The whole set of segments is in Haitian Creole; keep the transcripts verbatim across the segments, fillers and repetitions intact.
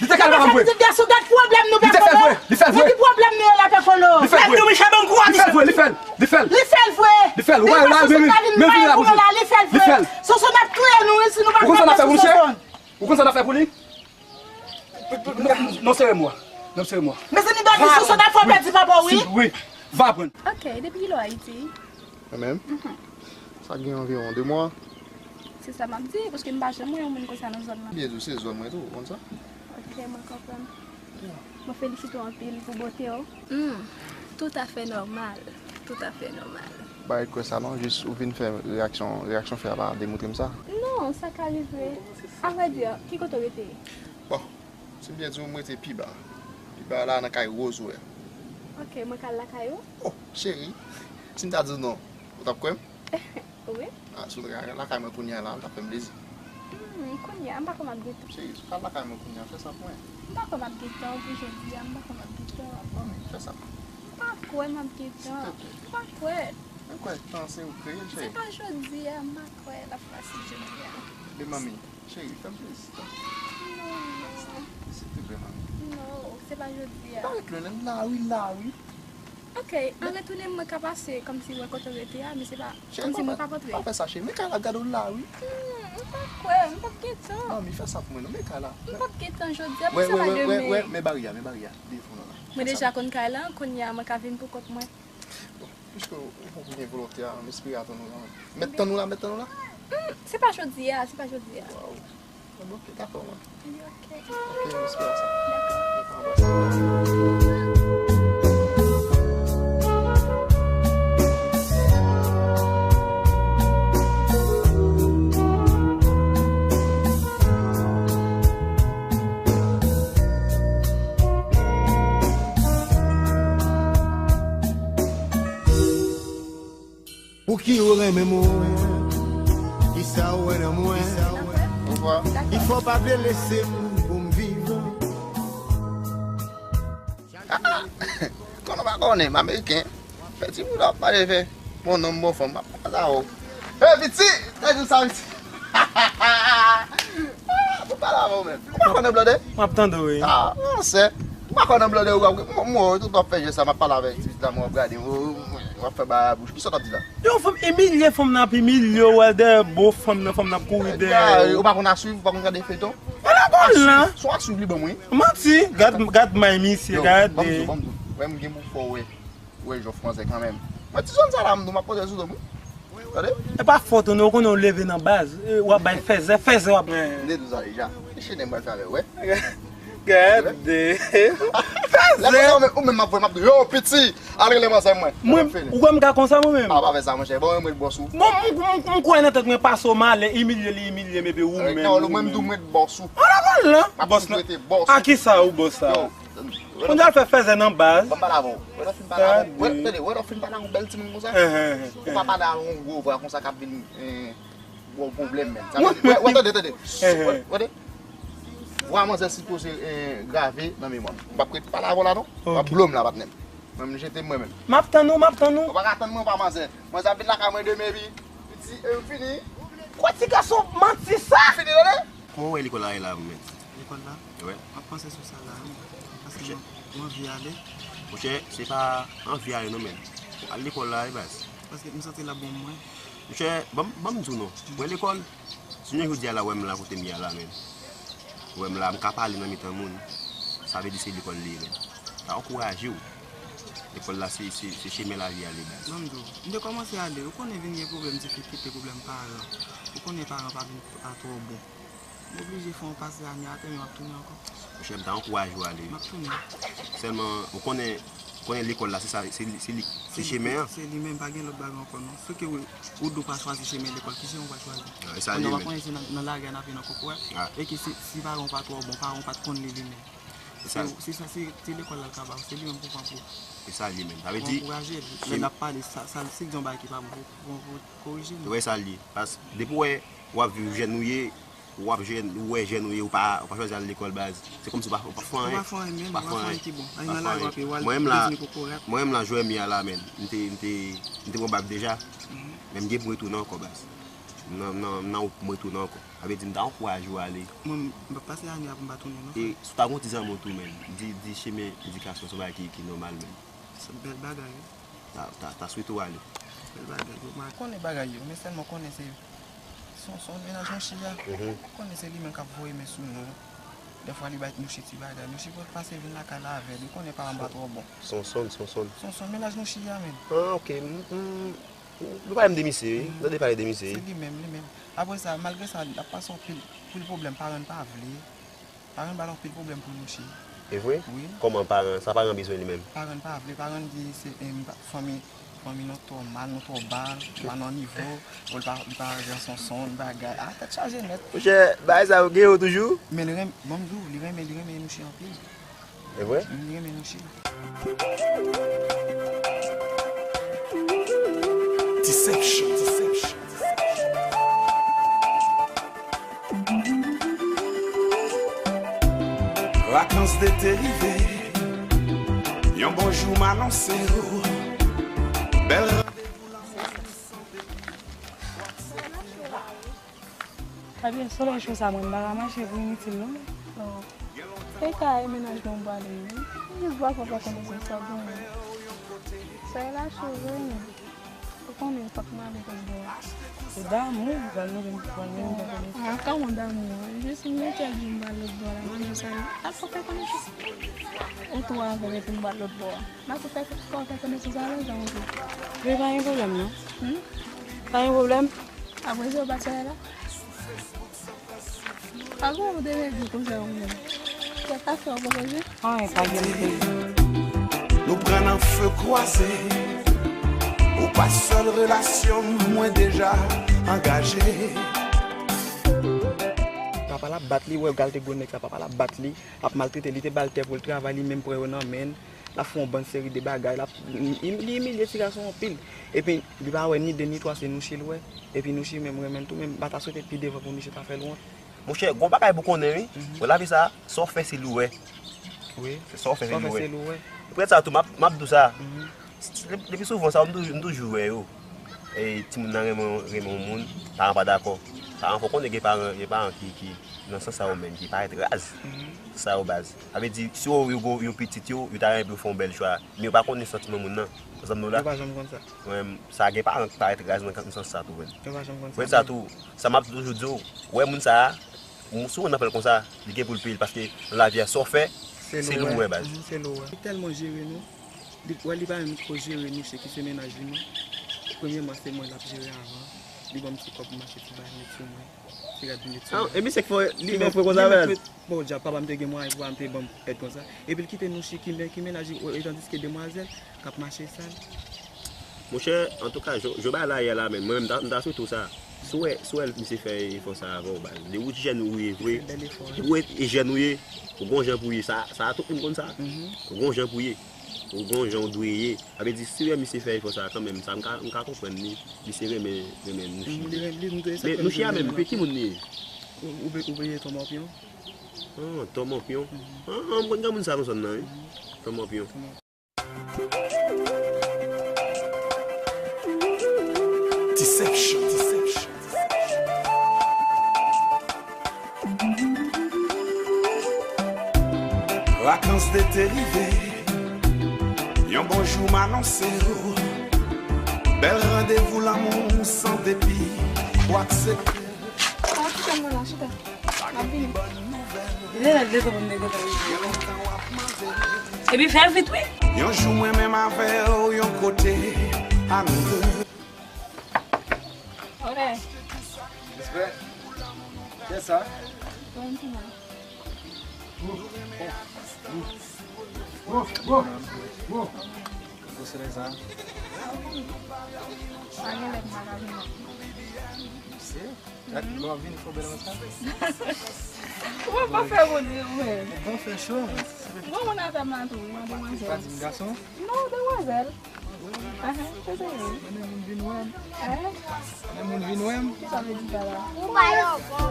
Li te ka al papa m vre. Li te fè l vre. Li fè l vre. Li fè l vre. Li fè l vre. Li fè l vre. Li fè l vre. Li fè l vre. Li fè l vre. Li fè l vre. Li fè l vre. Wè, la, men, men, men vin la pou li. Li fè l. Sonson ap touye nou, wi, si nou pa... Ou konn sa n ap fè pou misye? Ou konn sa n ap fè pou li? Non, non, sere mwa. Non, sere mwa. Mezanmi, Dani, Sonson ap fè w pèdi papa w, wi. Wi. Va pran. Ok, depi kilè w Ayiti? Mwen menm? Mhm. Sa gen anviwon de mwa. Se sa m ap di, paske m pa janm wè yon moun konsa nan zòn nan. Byen di w, se zòn mwen tou, ou konn sa? Ok, mwen konprann. Mwen felisite w anpil pou bote w. Hmm, toutafè nòmal. Toutafè nòmal. Ba, kwè sa non, jis ou vin fè reyaksyon, reyaksyon fè a pa demontre m sa. Non, sa ka rive. Avrèdi, ki kote w rete? Bon, si m byen di w, m rete pi ba. Pi ba la nan kay Rose ou wè. Ok, mwen ka al lakay ou? Oh, cheri, si m ta di w non, ou t ap kwè m? Wi. Ah, si w ta lakay mwen kounye a la, l t ap fè m plezi. Hmm, kounye a, m pa kwè m ap gen tan. Cheri, si w ta lakay mwen kounye a, fè sa pou mwen. M pa kwè m ap gen tan pou jodi a, m pa kwè m ap gen tan. Manmi, fè sa pou mwen. M pa kwè m ap gen tan. Silteplè. M pa kwè. Mwen kwè tan se ou kreye l, cheri. Se pa jodi a, m pa kwè l ap fasil jodi a. Men manmi, cheri, fè m plezi, tan. Non, non. Silteplè, manmi. Non, se pa jodi a. Pa ret lwen, non, la wi, la wi. Ok, an retounen mwen ka pase kòmsi wè kote w rete a, men se pa kòmsi mwen pa p antre. Cheri, pa fè sa, cheri. Men kay la ap gade w la, wi. Hmm, m pa kwè, m p ap gen tan. Manmi, fè sa pou mwen, non, men kay la. M p ap gen tan jodi a, men sa va demen. Wè, men bari a, men bari a, devan w la. Mwen deja konn kay la, kounye a mwen ka vin pou kont mwen. Bon, piske ou poko gen volonte a, m espere atann ou la. Mèt tann ou la, mèt tann ou la. Hmm, se pa jodi a, se pa jodi a. Waw. Bon, ok, dakò, man. Ok. Ok, m espere sa. Dakò. Ok, anbasad. Ki ou renmen mwen, kisa ou wè nan mwen? Il faut pa vle lese m pou m viv. Konnen pa konnen, m ameriken. Fè ti bouda ap pale fè. Bon nonm, bon fanm, m ap pale avè w. Hey, piti! Hey, di sa, piti! Pou pale avè w menm. Ou pa konnen blòdè? M ap tande w, wi. Ah, non, sè. Ou pa konnen blòdè, ou ap, mwen, mwen, tout w ap fè jès sa, m ap pale avèk ti piti la, mwen, w ap gade, w, w ap fè bagay bouch. Kisa w t ap di la? Yon fanm imilye, fanm nan ap imilye w, w al dèyè bo fanm nan, fanm nan ap kouri dèyè w. Ou pa konn ap swiv, ou pa konn gade feyton? Ala bon la. Son ap swiv li ban mwen. Manti, gad, gad may misye, gade. Ban m di w, ban m di w. Wè m gen pou fè w wè. Wè, jòf manzè kanmenm. Mwen ti zòn sa la, m di w, m ap poze sou do m, wi. Tande? E pa fòt ou non, ou konnen w leve nan baz. E, w ap bay fèzè, fèzè w ap. M te di w sa deja. E chene m pral fè avè w, wè. Gade. Fèzè. Ou menm, ou menm m ap voye, m ap di w, yo, piti, al rele manzè mwen. Mwen, ou kwè m ka konsa mwen menm? A, pa fè sa, monchè. Bon, mwen, mwen bòs ou. Bon, m, m, m kwè nan tèt mwen pase w malè, imilye li imilye m, epi ou menm, ou menm. Non, mwen m di w mwen bòs ou. Ala bon la. Bòs la. A kisa ou bòs sa? Yo. Kounye a l fè fèzè nan baz. Ban m pale avè w. Wè lè w fin pale avè w. Wè, tande, wè lè w fin pale avè yon bèl timoun konsa. Ou pa pale avè yon gwo vwa konsa k ap vin, eh, ba w pwoblèm menm. Sa vle di, wè, wè, tande, tande. Wè, tande. Vwa manzè sipoze, eh, grave nan memwa m. M p ap ret pale avè w la non. W ap blo m la, patnè m. Mwen, m jete mwen menm. M ap tann ou, m ap tann ou. Ou pa ka tann mwen pa manzè. Manzè ap vin lakay mwen demen epi, epi, eh, fini. Kwa ti gason manti sa? Fini, tande. Kòman w wè lekòl la ye la, menm? Lekòl la? Wi. M ap panse sou sa la, wi. Paske m, m anvi ale. Monchè, se pa anvi ale non, menm. Al lekòl la, wi, baz. Paske m santi l ap bon pou mwen. Monchè, ban m, ban m di w non. Wè lekòl, si yon jodi a la, wè m la kote m ye a la, menm. Wè m la, m ka pale nan mitan moun. Sa vle di se lekòl li ye, menm. Sa ankouraje w. Lekòl la, se, se, se chemen lavi a li, baz. Ban m di w, m te kòmanse ale. Ou konnen vin gen pwoblèm difikilte, pwoblèm paran. Ou konnen paran pa vin a twò bon. M oblije fè yon pase ane atè, men m ap tounen ankò. Monchè, m ta ankouraje w ale. M ap tounen. Sèlman, ou konnen, konnen lekòl la, se sa, se li, se li, se chemen an. Se li menm, pa gen lòt bagay ankò non. Sou ke ou, ou di w pa chwazi chemen lekòl, ki chemen w pral chwazi? Ah, e sa li menm. Konnen w pa konnen se nan, nan lari a n ap vin ankò kouwè. Ah. E ke si, si paran w pa twò bon, paran w pa t konn li li menm. Se, se sa, se, se lekòl la l ka ba w, se li menm pou pran pou. E sa li menm. Sa vle di, ankouraje l. Lè l ap pale, sa, sa, si l di yon bagay ki pa bon, pou, pou, pou korije l. Ou wè sa li ye. Pas, depi w wè, w ap viv jèn ou ye, w ap jèn, ou wè jèn ou ye, ou pa, ou pa chwazi al lekòl baz. Se kòmsi ou pa, ou pa fè anyen. Ou pa fè anyen menm, ou pa fè anyen ki bon. Al nan lari w ap, w al bezwen kokorat. Mwen menm la, jwè m ye a la menm. M te, m te, m te pran bak deja. Men m gen pou retounen ankò baz. M nan, m nan, m nan wout pou m retounen ankò. Sa vle di m ta ankouraje w ale. Mwen, m p ap pase ane a pou m pa tounen non, frè. E si w ta gon ti zanmi w tou menm, di, di chemen edikasyon se yon bagay ki, ki nòmal menm. Se bèl bagay, wi. Ta, ta, ta swete w ale. Bèl bagay, wi. Mwen konnen bagay yo, men sèlman konnen se Sonson, mennaj Mouchi a. Ou konnen se li menm k ap voye men sou nou. Dèfwa li bay Mouchi ti bagay. Mouchi pral pase vin lakay la avè l. Ou konnen paran pa twò bon. Sonson, Sonson. Sonson, mennaj Mouchi a menm. Ah, ok. M, m, Nou pale m de misye, wi. Nou te pale de misye, wi. Se li menm, li menm. Apre sa, malgre sa, l ap pase anpil, anpil pwoblèm, paran l pa vle. Paran l ba l anpil pwoblèm pou Mouchi. E vre? Wi. Kòman paran, sa paran bezwen li menm? Paran l pa vle, paran l di se, em, fanmi, fanmi nou twò mal, nou twò ba, pa nan nivo, pou l pa, li pa jan Sonson, bagay. Ah, tèt chaje nèt. Monchè, bagay sa yo gen yo toujou? Men li renmen, ban m di w, li renmen, li renmen Mouchi anpil. E vre? M renmen nou cheri. Deception, deception. Vakans dete rive. Yon bon jou m anonse w. Bèl randevou lanmou ki sanble. Ebyen, solèy cho sa, mwen, m pa ka mache pou initil, non. Non. E ka e mennaj mwen m prale, wi. Jis vwa papa konnen se sa pou mwen. Solèy la cho vre, men. Ou konnen, fòk m ale kot bò a. Ou damou, ou pral mete m, pral mete m nan konesans. Ah, kòman damou? Jis m mete l di m pral lòt bò la, mwen jis ale. Al fò fè konesans. Ou tou avè l epi m pral lòt bò a. M ap fè, fè konesans alèz, monchè. Men pa gen pwoblèm, non. Hmm? Pa gen pwoblèm. Apre sa, ou pa t fè la? Pa gen ou te vle di konsa ou menm. Kè pa fè ou poko di? Anyen pa gen m te di. Nou pran nan fe kwaze. Ou pa sèl relasyon m, mwen deja angaje. Papa l ap bat li, wè galte gwo nèg sa, papa l ap bat li, ap maltrete li, te ba l tè pou l travay, li menm pran yo nan men l. L ap fè yon bann seri de bagay, l ap, li, li imilye ti gason anpil. Epi, li pa wè ni de ni twa, se Nouchi l wè. Epi Nouchi menm renmen l tou, men m pa ta swete pi devan pou Nouchi ta fè l wont. Monchè, gon bagay pou konnen, wi. Mhm. Bon, lavi sa, sa w fè, se li w wè. Wi. Se sa w fè, se li w wè. Sa w fè, se li w wè. Epi sa tou, m ap, m ap di w sa. Mhm. Le, le pi souvan sa, m toujou, m toujou wè yo. E timoun nan renmen, renmen yon moun, paran pa dakò. Paran fò konnen gen paran, gen paran ki, ki nan sans sa yo menm, ki parèt raz. Mhm. Sa yo baz. Sa vle di, si yo, yo, yo pitit yo, yo ta renmen pou yo fè yon bèl chwa. Men yo pa konnen santiman moun nan. Konprann nou la? Yo pa janm konn sa. Mwen, sa gen paran ki parèt raz nan, nan sans sa tou, vre. Yo pa janm konn sa. Vre sa tou, sa m ap toujou di w, wè moun sa a, moun, si w nan fè l konsa, li gen pou l peye l, paske nan lavi a, sa w fè, se li w wè, baz. Mhm, se li w wè. Li tèlman jere nou, li, wè, li pa menm twò jere nou, se ki se mennaj li, non. Premyèman, se mwen l ap jere avan. Li ban m ti kòb pou m achte ti bagay, met sou mwen. Ti rad pou met sou mwen. Ah, e misye k fè, li fè konsa avè l? Bon, dja, papa m te gen mwayen pou papa m te ban m èd konsa. Epi l kite nou chiki, men ki mennaj li, e tandiske demwazèl k ap mache sal. Monchè, antouka, jan, jan bagay la ye a la menm, mwen menm, m ta, m ta swete w sa. Si w wè, si w wè misye fè efò sa avè w, baz. Depi w jèn ou ye vre, depi w e jèn ou ye, ou gon jan pou ye. Sa, sa tout moun konn sa. Mhm. Ou gon jan pou ye. Ou gon jan ou dwe ye. Sa vle di, si w wè misye fè efò sa kanmenm, sa m ka, m ka konprann li. Misye renmen, renmen Nouchi. Mhm, li renmen, li, m te... Men Nouchi a menm, ki moun li ye? Ou, ou, ou peye Tòmòpyon. Ah, Tòmòpyon. Mhm. Ah, ah, m konn granmoun sa nan zòn nan, wi. Mhm. Tòmòpyon. Deception. Vakans dete rive. Yon bon jou m anonse w. Bèl randevou lanmou san depi. Ou aksepte. Chita, chita, mwen la, chita. M ap vini. Epi fè l vit, wi. Yon jou mwen menm avè w yon kote a nou de. Ok. Respè. Kiyès sa? Valentina. Gwo solèy sa. Pa gen lè m pa ka vin. Se? Gad, lè w ap vini, fò bèl ansanm. Ou pa fè bondye ou menm. Bon, fè cho. Bon, moun atè m la tou, yon demwazèl. Pa di m gason. Non, demwazèl. Ahan, se serye. Mwen moun vin wè m. Hein? Mwen moun vin wè m. Kisa vle di sa la? Ou pa yo bon.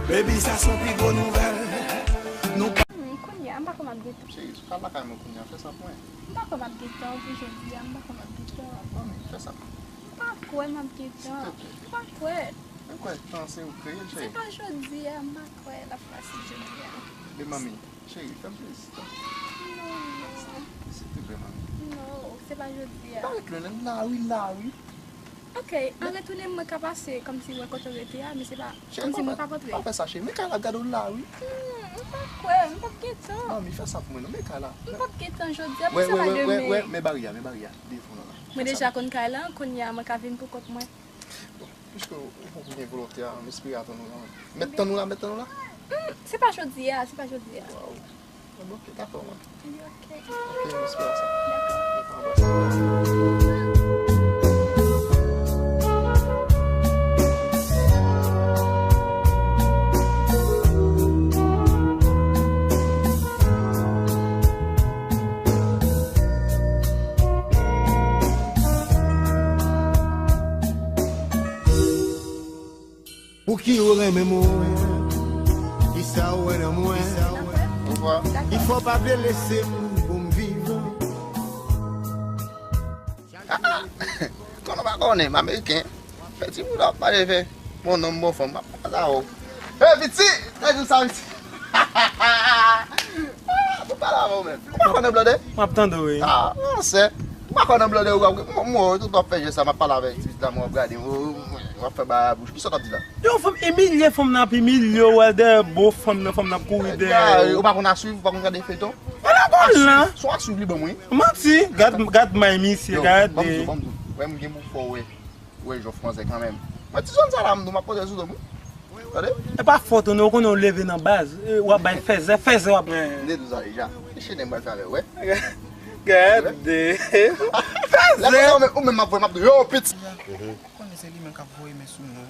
Baby, sa se yon pi gwo nouvèl. Nou ka... Hmm, kounye a, m pa kwè m ap gen tan. Cheri, si w ka lakay mwen kounye a, fè sa pou mwen. M pa kwè m ap gen tan pou jodi a, m pa kwè m ap gen tan. Mami, fè sa pou mwen. M pa kwè m ap gen tan. Silteplè. M pa kwè. Mwen kwè tan se ou k kreye l, cheri. Se pa jodi a, m pa kwè l ap fasil jodi a. Men manmi, cheri, fè m plezi, tanpri. Non, non. Silteplè, manmi. Non, se pa jodi a. Pa ret lwen, non, m la wi, m la wi. Ok, an retounen mwen ka pase kòmsi mwen kote w rete a, men se pa kòmsi mwen p ap antre. Cheri, pa fè sa, cheri. Men kay la ap gade w la wi. Hmm, m pa kwè, m p ap gen tan. Manmi, fè sa pou mwen, non, men kay la. M p ap gen tan jodi a, men sa va demen. Wè, wè, men bari a, men bari a, devan w la. Mwen deja konn kay la, kounye a mwen ka vin pou kont mwen. Bon, piske ou, ou gen volonte a, m espere atann ou la. Mèt tann ou la, mèt tann ou la? Hmm, se pa jodi a, se pa jodi a. Waw. Bon, ok, dakò, man. Ok. Ok, m espere sa. Dakò. Pouki ou renmen mwen? Kisa ou wè nan mwen? Poukwa? Ki fè w pa vle lese m pou m viv? Ah, ah. Konnen w pa konnen, m ameriken. Fè ti bouda w ap pale fè. Bon nonm, bon fanm, m ap pale avè w. Hey, piti! Hey, di sa, piti. Ah, pou pale avè w menm. Ou pa konnen blòdè? M ap tande w, wi. Ah, non, sè. Ou pa konnen blòdè, ou ap, mwen, mwen, tout w ap fè jès sa, m ap pale avèk ti piti la, mwen w ap gade, w, w, w ap fè bagay bouch. Kisa w t ap di la? Yon fanm imilye, fanm nan ap imilye w, w al dèyè bo fanm nan, fanm nan ap kouri dèyè w. Ou pa konn a swiv, ou pa konn gade feyton? Ala bon lan. Son a swiv li ban mwen. Manti, gad, gad may misye, gade. Ban m di w, ban m di w. Wè m gen pou fè w wè. Wè jòf manzè kanmenm. Mwen ti zòn sa la m di w m ap poze sou do m wi. Tande? E pa fòt ou non, ou konnen w leve nan baz. E, w ap bay fèzè, fèzè w ap bay. M te di w sa deja. E chene m pral fè avè w, wè. Gade. Fèzè. Lè konsa ou menm, ou menm m ap voye m ap di w, yo, piti. Ou konnen se li menm k ap voye men sou mwen.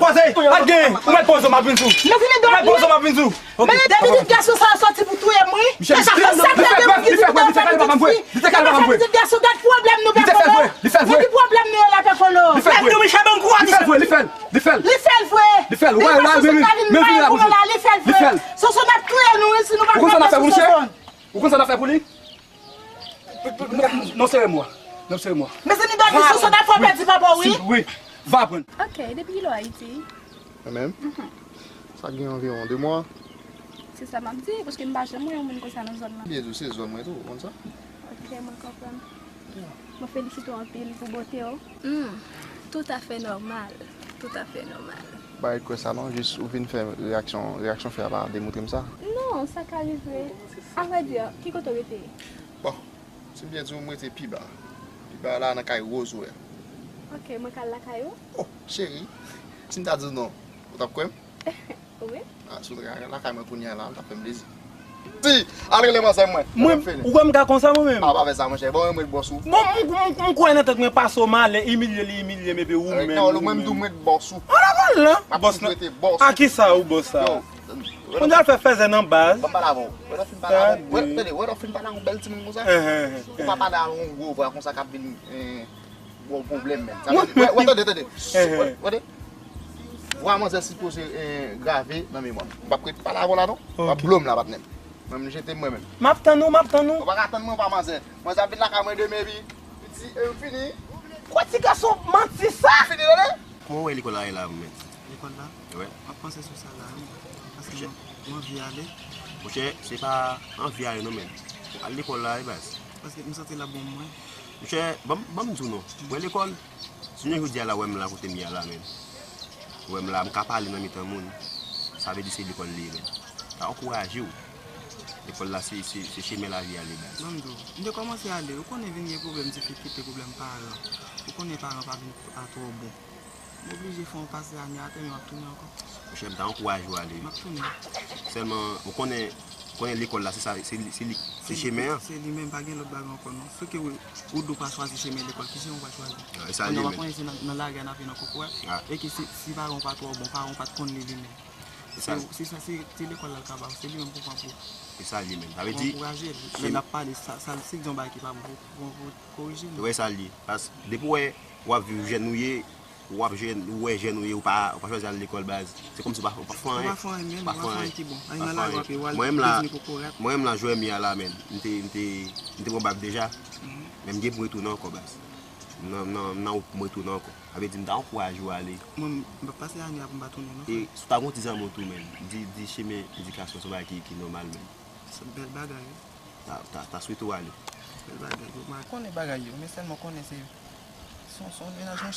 Poze, pa t gen, ou mèt poze, m ap vin sou. Mezanmi, ou mèt poze, m ap vin sou. Ok. Men depi ti gason sa soti pou touye m, wi. Misye, sa fè sèt lè depi li te fè vre, li fè kal pa kanpe. Li te kal pa kanpe. Ti gason, gad pwoblèm nou, Pè Kolo. Li te fè vre, li fè vre. Gad ki pwoblèm nou yo la, Pè Kolo. Li fè vre. Li fè l, li fè l, li fè l. Li fè l, wè, la, men, men vin la pou li. Li fè l. Sonson ap touye nou, wi, si nou pa fè sou Sonson. Ou konn sa n ap fè pou li? Non, sere mwa. Non, sere mwa. Mezanmi, Dòni, Sonson ap fè w pèdi papa w, wi. Wi, va pran. Ok, depi kilè w Ayiti? Mwen menm? Mhm. Sa gen anviwon de mwa. Se sa m ap di, paske m pa janm wè yon moun konsa nan zòn nan. Byen di w, se zòn mwen tou, ou konn sa? Ok, mwen konprann. Mwen felisite w anpil pou bote w. Hmm, toutafè nòmal. Toutafè nòmal. Ba, kwè sa non, jis ou vin fè reyaksyon, reyaksyon fè a pa demontre m sa. Non, sa ka rive. Avrèdi, ki kote w rete? Bon, si m byen di w, m rete pi ba. Pi ba la nan kay Rose ou wè. Ok, mwen ka al lakay ou? Oh, cheri, si m ta di w non, ou t ap kwè m? Wi. Ah, si w t lakay mwen kounye a la, l t ap fè m plezi. Di, al rele manzè mwen. Mwen, ou kwè m ka konsa mwen menm? Ah, pa fè sa, monchè. Bon, mwen met bòs ou. Bon, m, m, m, m kwè nan tèt mwen pase w malè, imilye li, imilye m, epi ou menm, ou menm. Non, mwen m tou met bòs ou. Ala bon lan, bòs lan. A kisa ou bòs sa? Yo, Kondya al fè fèzè nan baz. Ban m pale avè w. Wè lè w fin pale avè m. Wè, tande, wè lè w fin pale ak yon bèl timoun konsa. Ou pa pale ak yon gwo vwa konsa k ap vin, eh, ba w pwoblèm menm. Sa vle di, wè, wè, tande, tande. Wè, wè, tande. Vwa manzè sipoze, eh, grave nan memwa m. M p ap ret pale avè w la non. W ap blo m la, patnè m. Mwen m jete m mwen menm. M ap tann ou, m ap tann ou. Ou pa ka tann mwen, ou pa manzè. Manzè ap vin lakay mwen demen, epi li di, eh, ou fini. Kwa ti gason manti sa? Ou fini, tande? Kòman w wè lekòl la ye la, mèt? Lekòl la? Wi. M ap panse sou sa la, wi. Paske mwen, mwen anvi ale. Monchè, se pa anvi ale non, men. Al lekòl la, wi, baz. Paske m santi l ap bon mwen. Monchè, ban m, ban m di w non. Wè lekòl, si jounen jodi a la, wè m la kote m ye a la, men. Wè m la, m ka pale nan mitan moun. Sa vle di se lekòl li ye, men. Sa ankouraje w. Lekòl la, se, se, se chemen lavi a li, baz. Ban m di w, m te kòmanse ale. Ou konnen vin gen pwoblèm difikilte, pwoblèm paran. Ou konnen paran pa vin pa twò bon. M oblije fè yon pase ane atè, men m ap tounen ankò. Monchè, m ta ankouraje w ale. M ap tounen. Sèlman, ou konnen, konnen lekòl la, se sa, se li, se li, se chemen an. Se li menm, pa gen lòt bagay ankò non. Sou ke ou, ou di w pa chwazi chemen lekòl, ki chemen w pa chwazi? Ah, e sa li menm. Kounye a w ap konnen se nan, nan lari a n ap ye nan kokorat. Ah. E ke si, si paran w pa twò bon, paran w pa t konn li li menm. Se, se sa, se, se lekòl la l ka ba w, se li menm pou pran pou. E sa li menm. Sa vle di, ankouraje l. Lè l ap pale, sa, sa, si l di yon bagay ki pa bon, pou, pou, pou korije l. Ou wè sa li ye. Pas, depi w wè, w ap viv jèn ou ye, w ap jèn, ou wè jèn ou ye, ou pa, ou pa chwazi al lekòl baz. Se kòmsi ou pa, ou pa fè anyen. Ou pa fè anyen menm, ou pa fè anyen ki bon. Anyen nan lari w ap ye, w al bezwen kokorat. Mwen menm la, jwè m ye a la, men. M te, m te, m te pran bak deja. Mhm. Men m gen pou retounen ankò baz. M nan, m nan, m nan wout pou m retounen ankò. Sa vle di m ta ankouraje w ale. Mwen, m p ap pase ane a pou m pa tounen non, frè. E si w ta gen yon ti zanmi w tou, men, di, di chemen edikasyon se yon bagay ki, ki nòmal, men. Se bèl bagay, wi. Ta, ta, ta swete w ale. Bèl bagay, wi. Ou konnen bagay yo, men sèlman konnen se, se yon, se yon mennaj, yon